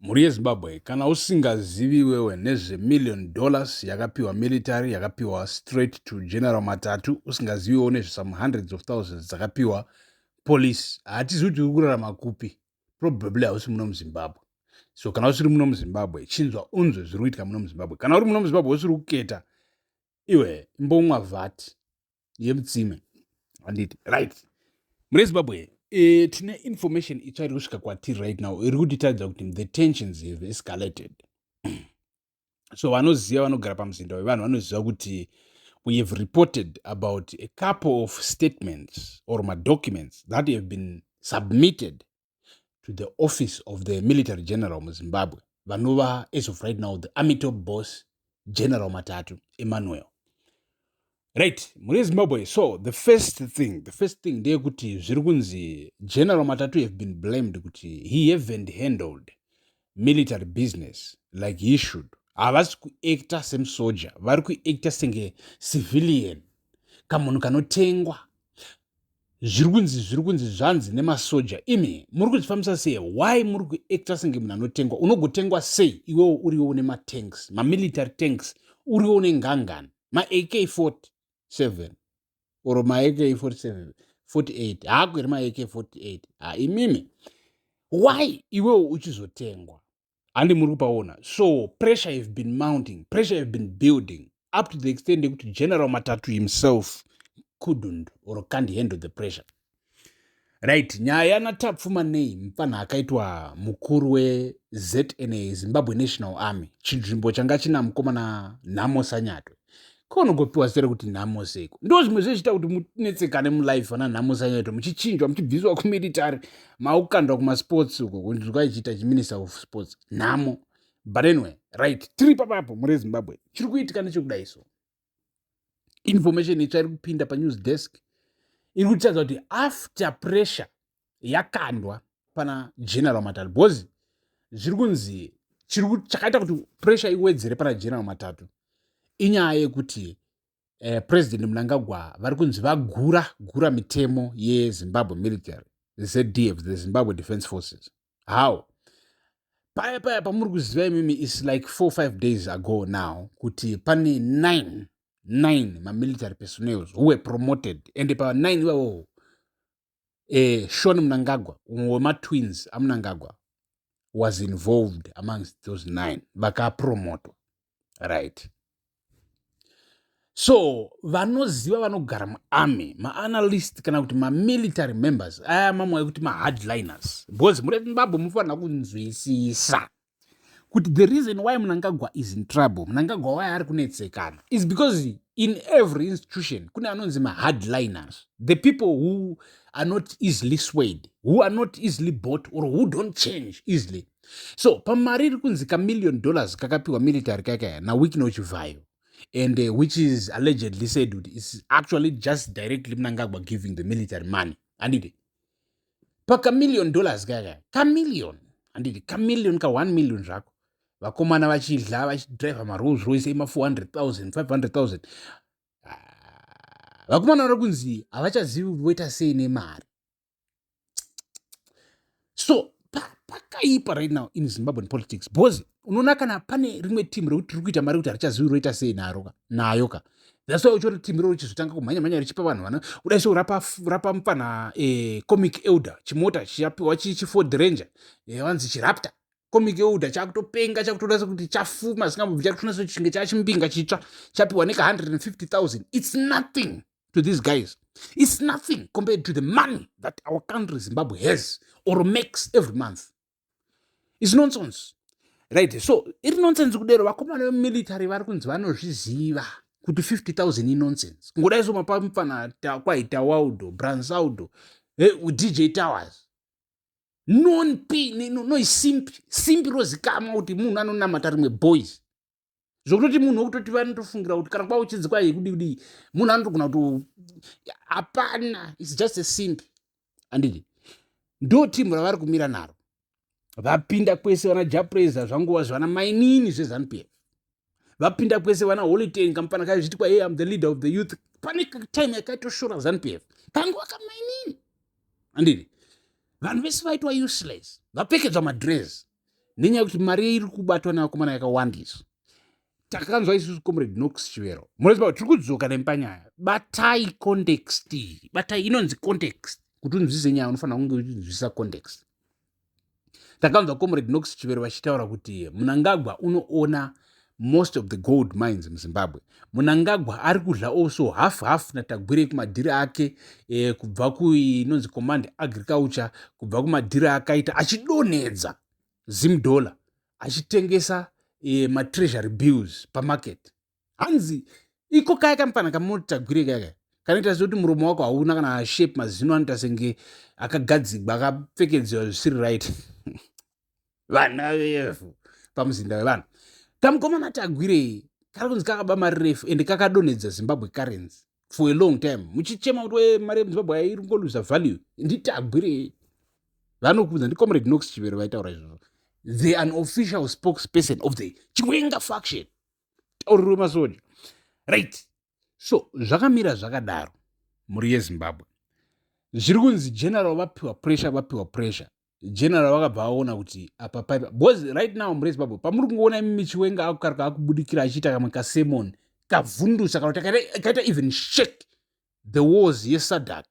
Mhuri yeZimbabwe, kana usingazivi iwewe nezvemillion dollars yakapiwa military, yakapiwa straight to General Matatu, usingaziviwo nezvesome hundreds of thousands dzakapiwa police, hatizivi kuti uri kurarama kupi. Probably hausi muno muZimbabwe. So kana usiri muno muZimbabwe, chinzwa unzwe zviri kuitika muno muZimbabwe. Kana uri muno muZimbabwe usiri kuketa, iwe imbomwa vhati yemutsime, handiti? Right, mune Zimbabwe, tine information itsva iri kusvika kwatiri right now iri kutitaridza kuti the tensions have escalated. So vanoziva, vanogara pamuzinda wevanhu vanoziva kuti we have reported about a couple of statements or madocuments that have been submitted to the office of the military general muZimbabwe, vanova as of right now the army top boss, General Matatu Emmanuel. Right, mhuri yeZimbabwe, so the first thing ndeyekuti zviri kunzi General Matatu have been blamed kuti he haven't handled military business like he should. Havasi kuacta semusoja, vari kuacta senge civilian, kamunhu kanotengwa. Zviri kunzi zvanzi nemasoja, imi muri kuzvifambisa sei? Why muri kuacta senge munhu anotengwa? Unogotengwa sei iwewo uriwo une matanks, mamilitary tanks, uriwo une ngangani, maAK 47 or maAK 47 48 haakweri maAK 48? Ha, imimi, why iwewo uchizotengwa? Handi muri kupaona? So pressure have been mounting, pressure have been building up to the extent yekuti General Matatu himself couldn't or can't handle the pressure. Right, nyaya naTapfuma nei mupfanha akaitwa mukuru weZNA, Zimbabwe National Army, chinzvimbo changa china mukomana Nhamo Sanyatwe. Konogopiwa zita rekuti Nhamo seko? Ndo zvimwe zvezviita kuti munetsekane mulife. Vana Nhamo Sanyatwe muchichinjwa, muchibviswa kumilitary, maukandwa kumasports uko, kunzi kwaichiita chiminister of sports, Nhamo. But anyway, right, tiri papapo. Muri Zimbabwe, chiri kuitika nechekudai. So information itsva iri kupinda panews desk iri kutiratidza kuti after pressure yakandwa pana General Matatu, because zviri kunzi chakaita kuti pressure iwedzere pana General Matatu inyaya yekuti President Mnangagwa vari kunzi vagura gura mitemo yeZimbabwe military, ZDF, the Zimbabwe Defence Forces. How? Paya paya pamuri kuziva imimi is like 4, 5 days ago now kuti pane nine nine mamilitary personnels who were promoted, and pa9 ivavo, Sean Mnangagwa, umwe wematwins aMnangagwa, was involved amongst those nine vakapromotwa. Right, so vanoziva, vanogara muarmy, maanalyst kana kuti mamilitary members aya mamwe ekuti mahardliners, because muri Zimbabwe mufanira kunzwisisa kuti the reason why Mnangagwa is in trouble, Mnangagwa why ari kunetsekana, is because in every institution kune anonzi mahardliners, the people who are not easily swayed, who are not easily bought or who don't change easily. So pamari iri kunzi kamillion dollars kakapiwa military kakaya naWicknell Chivayo, and which is allegedly said kuti is actually just directly Mnangagwa giving the military money, handiti? Pakamillion dollars kaya, kamillion, handiti? Kamillion, ka1 million zvako, vakomana vachidla, vachidriva maRolls Royce ema400 000, 500 000. Vakomana vari kunzi havachazivi kuti voita sei nemari. So pakaipa right now in Zimbabwean politics, because unoona kana pane rimwe timu rekuti riri kuita mari kuti harichazivi roita sei nayo ka. That's why uchiona timu iroro richizotanga kumhanya mhanya richipa vanhu vana kudai. So rapa mufana, Comic Elder, chimota chichapiwa chiFord Ranger, vanzi chiRaptor. Comic Elder chakutopenga, chakutoda sekuti chafuma zingambobvi, chakutoona sechinge chachimbinga chitsva chapiwa neka 150 000. It's nothing to these guys. It's nothing compared to the money that our country Zimbabwe has or makes every month. It's nonsense, right? So iri nonsense kudero, vakomana vemilitary vari kunzi vanozviziva kuti 50 000 inonsense. Kungodai so mapa mufana kwaita Waldo Bransaudo, DJ Towers, nonp noisimpi simpi rozikamwa kuti munhu anonamata rimwe boys, zvokutoti munhu wekutoti vanotofungira kuti kana kwauchinzi kwai kudii kudii, munhu anotogona kuti hapana. It's just a simp, handiti? Ndo timu ravari kumira naro. Vapinda kwese vana Japresa, zvanguva zvana mainini zveZANU PF, vapinda kwese vana Holy Ten. Kamupana kaizviti kwa, "Hey, am the leader of the youth." Pane time yakaitoshora ZANU PF kanguva kamainini, handiti? Vanhu vese vaitwa useless, vapfekedzwa madress. Nenyaya yekuti mari iri kubatwa nevakomana yakawandisa. Takanzwa isusu Comrade Knox Chivero. Munoziva tiri kudzoka nempanyaya. Batai context. Batai inonzi context. Kuti unzwise nyaya unofanira kunge uchinzwisa context. Takanzwa Comrade Knox Chivero vachitaura kuti Mnangagwa unoona most of the gold mines muZimbabwe. Mnangagwa ari kudla also half half naTagwirei kumadhiri ake kubva kuinonzi Command Agriculture, kubva kumadhiri akaita achidonhedza Zim dollar, achitengesa matreasury bills pamarket. Hanzi iko kaya kamufana kamunoti Tagwirei kaya kanoita sekuti muromo wako hauna kana shape, mazino anoita senge akagadzigwa, akapfekedzwa zvisiri right. Vana vevhu pamuzinda wevanhu. Kamukomana Tagwirei kari kunzi kakaba mari refu ende kakadonhedza Zimbabwe currency for a long time. Muchichema kuti we mari yemuZimbabwe iri kungoluza value, ndiTagwirei vanokudza. NdiComrade Knox Chivero vaitaura izvozvo, the unofficial spokesperson of the Chiwenga faction, tauriri wemasoja. Right, so zvakamira zvakadaro, mhuri yeZimbabwe. Zviri kunzi general vapiwa pressure, vapiwa pressure. General vakabva vaona kuti apa paipa, because right now, mhuri yeZimbabwe, pamuri kungoona imi Chiwenga akukaruka akubudikira achiita kamwe kasermon kavhundusa kana kuti kaita even shake the walls yeSADC,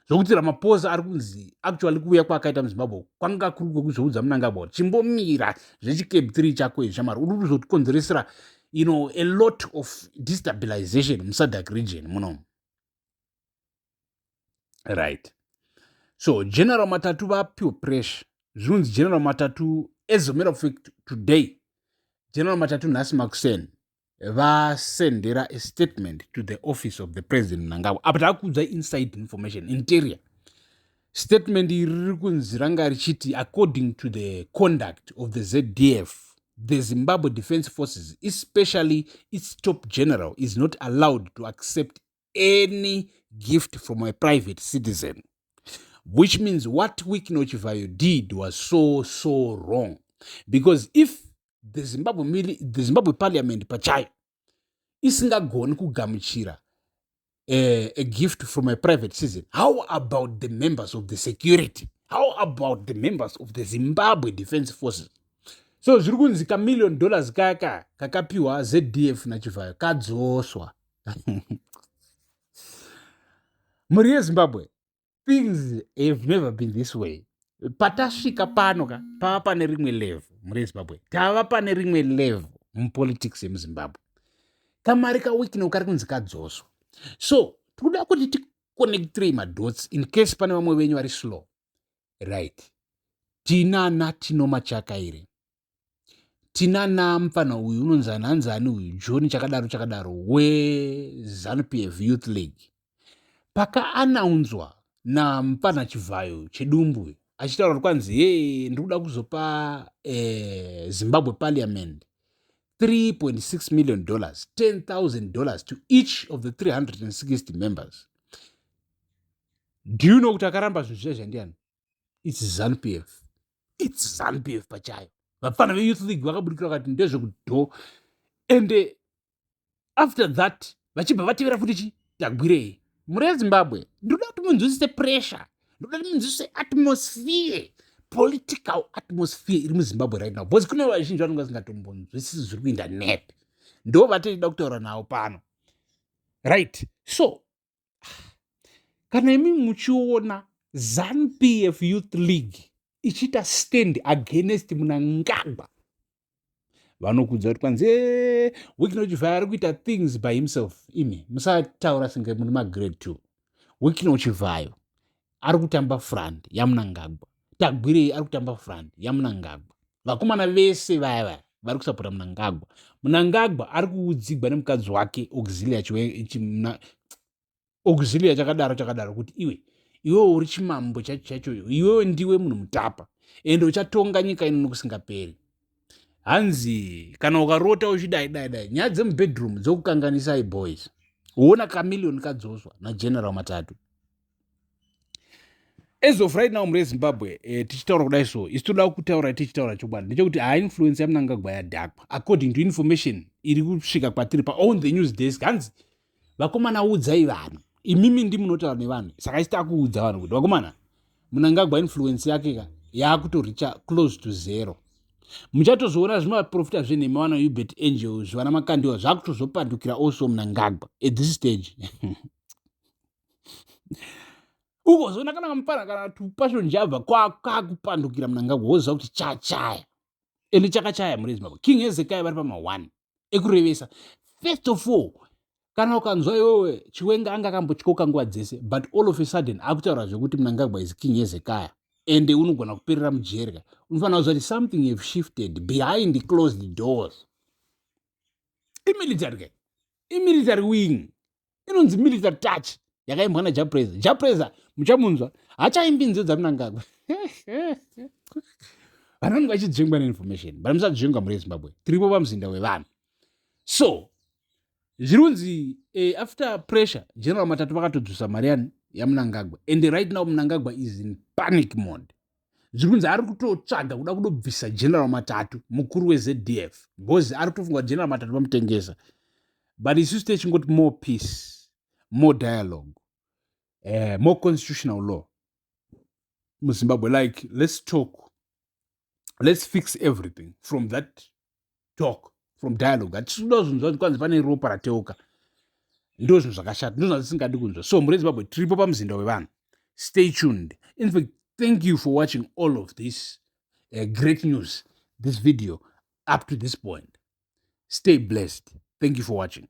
zvokuti Ramaphosa ari kunzi actually kuuya kwaakaita muZimbabwe kwanga kuri kwekuzoudza Mnangagwa kuti chimbomira zvechiCAB 3 chako izvi, shamari, uri kuzotikonzeresera a lot of destabilization muSADC region munomu. Right, so General Matatu vapiwa pressure. Zvinonzi General Matatu, as a matter of fact, today General Matatu nhasi makusen vasendera a statement to the office of the President Mnangagwa. Apa taakuudza inside information, interior statement iri riri kunzi ranga richiti, according to the conduct of the ZDF, the Zimbabwe Defence Forces, especially its top general, is not allowed to accept any gift from a private citizen, which means what Wicknell Chivayo did was so so wrong, because if the Zimbabwe parliament pachayo isingagoni kugamuchira a gift from a private citizen, how about the members of the security? How about the members of the Zimbabwe Defence Forces? So zviri kunzi kamillion dollars kaka kakapiwa ZDF naChivhayo kadzoswa. Mhuri yeZimbabwe, things have never been this way. Patasvika pano ka, pava pane rimwe level. Mhuri yeZimbabwe, tava pane rimwe level mupolitics yemuZimbabwe. Kamari kaWicknell kari kunzi kadzoswa. So tikuda kuti ticonnectirei madots in case pane vamwe venyu vari slow. Right, tinana Tino Machakaire, tinana mufana uyu unonzi anhanzani uyu, John chakadaro chakadaro, weZANU PF Youth League. Pakaanaunzwa namufana Chivhayo chedumbu achitaura kuti kwanzi, "Ye, ndiri kuda kuzopa Zimbabwe parliament $3.6 million, $10,000 to each of the 360 members," do you know kuti akaramba zvinhu zviya zvandiani? It's ZANU PF, it's ZANU PF pachayo. Vafana veYouth League vakabudikira vakati ndezvekudho. And after that vachibva vatevera futi chi Tagwirei. Mhuri yeZimbabwe, ndinoda kuti munzwisise pressure, ndinoda kuti munzwisise atmosphere, political atmosphere iri muZimbabwe right now, because kune vazhinji vanonge vasingatombonzwisisi zviri kuinda nepi. Ndo vatinoda kutaura navo pano. Right, so kana imi muchiona ZANU PF Youth League ichiita stand against Mnangagwa, vanokudza kuti kwanzi Wicknell Chivhayo ari kuita things by himself. Imi musataura senge muri magrade 2. Wicknell Chivhayo ari kutamba front yaMnangagwa, Tagwirei ari kutamba front yaMnangagwa. Vakomana vese vaya vaya vari kusapota Mnangagwa. Mnangagwa ari kuudzigwa nemukadzi wake Auxilia, Auxilia chakadaro chakadaro, kuti iwe, iwewe uri chimambo chacho chacho, iwewe ndiwe munhu mutapa ende uchatonga nyika ino nokusingaperi. Hanzi kana ukarota uchidai dai dai, nyaya dzemubedroom dzokukanganisai boys. Uona kamiliyoni kadzoswa naGeneral Matatu. As of right now, mhuri yeZimbabwe, tichitaura kudai, so isi toda kutaura, tichitaura chokwadi ndechekuti hainfluence yaMnangagwa yadhakwa, according to information iri kusvika kwatiri paon the news desk. Hanzi vakomana, udzai vanhu, imimi ndi munotaura nevanhu, saka isi takuudza vanhu kuti vakomana, Mnangagwa influence yake ka yaakutoricha close to zero. Muchatozoona zvimaprofita zvenhema, vana Hubert Angels, vana Makandiwa, zvakutozopandukira also Mnangagwa at this stage. Ugozoona kana kamupana kana tuPassion Java kakupandukira Mnangagwa, woziva kuti chachaya, ende chakachaya muri Zimbabwe. King Hezekiah vari pama1 ekurevesa. First of all, kana ukanzwa iwewe Chiwenga anga akambotyoka nguva dzese, but all of a sudden akutaura zvekuti Mnangagwa is King Hezekiah, ende unogona kuperera mujerga, unofanira kuziva kuti something have shifted behind closed doors. Imilitary ke, imilitary wing inonzi Military Touch yakaimbwa naJah Prayzah. Jah Prayzah muchamunzwa hachaimbi nziyo dzaMnangagwa. Vanhu vanenge vachidzvengwa neinformation, but musadzvengwa muri Zimbabwe. Tiripo pamuzinda wevanhu. So zviri kunzi after pressure, General Matatu vakatodzosa mari yani yaMnangagwa, and right now Mnangagwa is in panic mode. Zviri kunzi ari kutotsvaga kuda kudobvisa General Matatu, mukuru weZDF, because ari kutofunga kuti General Matatu vamutengesa. But isusu techingoti more peace, more dialogue, more constitutional law muZimbabwe. Like, let's talk, let's fix everything from that talk, from dialogue. Hatisi kuda kuzvinzwa kuti kwanzi pane ropa rateuka. Ndo zvinhu zvakashata, ndo zvatisingadi kunzwa. So muri Zimbabwe, tiripo pamuzinda wevanhu. Stay tuned. In fact, thank you for watching all of this great news, this video up to this point. Stay blessed. Thank you for watching.